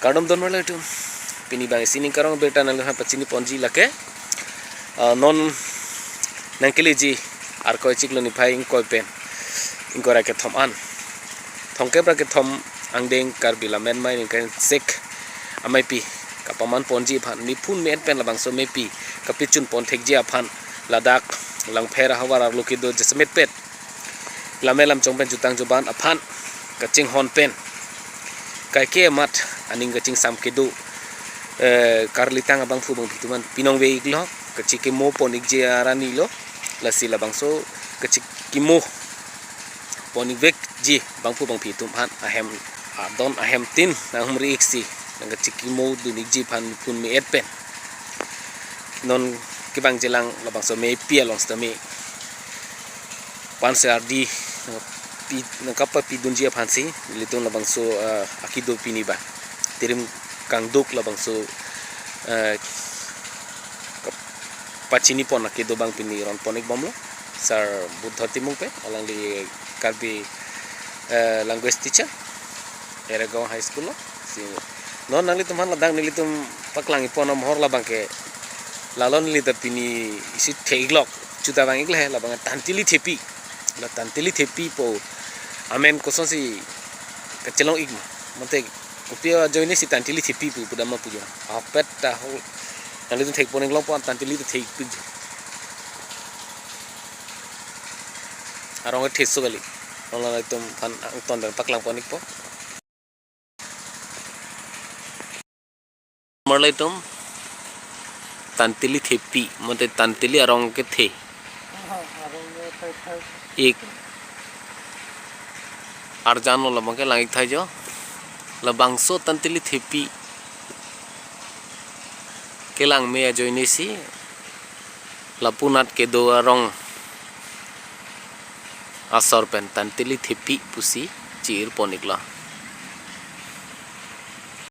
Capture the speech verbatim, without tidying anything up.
Kardom don marlo itum. Pini bang isi ning karong birta nangpachini ponji lake. Ah, non nangkeleji Arkoi chiklo niphai ingkoi pen ingkoi ra kethom an. Thomkep ra kethom angdeng Karbi Lammet Amei ningkan sek ameipi kapaman ponji aphan mephun me-et pen labangso ameipi kapachun pon thekji aphan ladak Langpher ahavar arlo kedo jasemet pet lammet lamchong pen jutang juban aphan kachinghon pen kaike amat aning kachingsam kedo, eh, karlitang abangphu bangphi atum aphan pinong ve-iklo, kachikimo pon-ikji arni lo, lasi labangso kachikimo pon-ik vekji bangphu bangphi atum aphan ahem adon ahem tin nanghumri-ik si nangkachikimo dun-ikji aphan mephun me-et pen non kevangjilang labangso ameipi along sitame pan se ardi nangpi nangkapapi dunji aphan si nelitum labangso, eh, akedo pini bang tirim kangduk labangso, eh, kap-, pachini pon akedo bang pini ron pon-ik bomlo. Sar Buddho Timung pen, alangli Karbi, eh, language teacher, Eregaon High School lo. Si non nanglitum aphan ladak nelitum paklang-ik pon amohor labang ke, lalo neli ta pini isi the-iklok, chuta vang-iklo he, labang Tantili Thepi. La Tantili Thepi pu amen kosonsi kachelong-ik ma? Mate kopi ajoine si Tantili Thepi pu pudam ma pu jo. Ahokpet ta ho. Nanglitum thek pon-ik longpo, Tantili ta the-ikpik jo. Arong the-so kali. Nonla itum aphan angton pen paklang pon-ikpo. Marlo itum Tantili Thepi, mate Tantili arong kethe. Ik arjan lo labang ke lang-ik thai jo. Labangso Tantili Thepi kelang me ajoine si lapu anat kedo arong asor pen Tantili Thepi pusi chi-ir pon-iklo.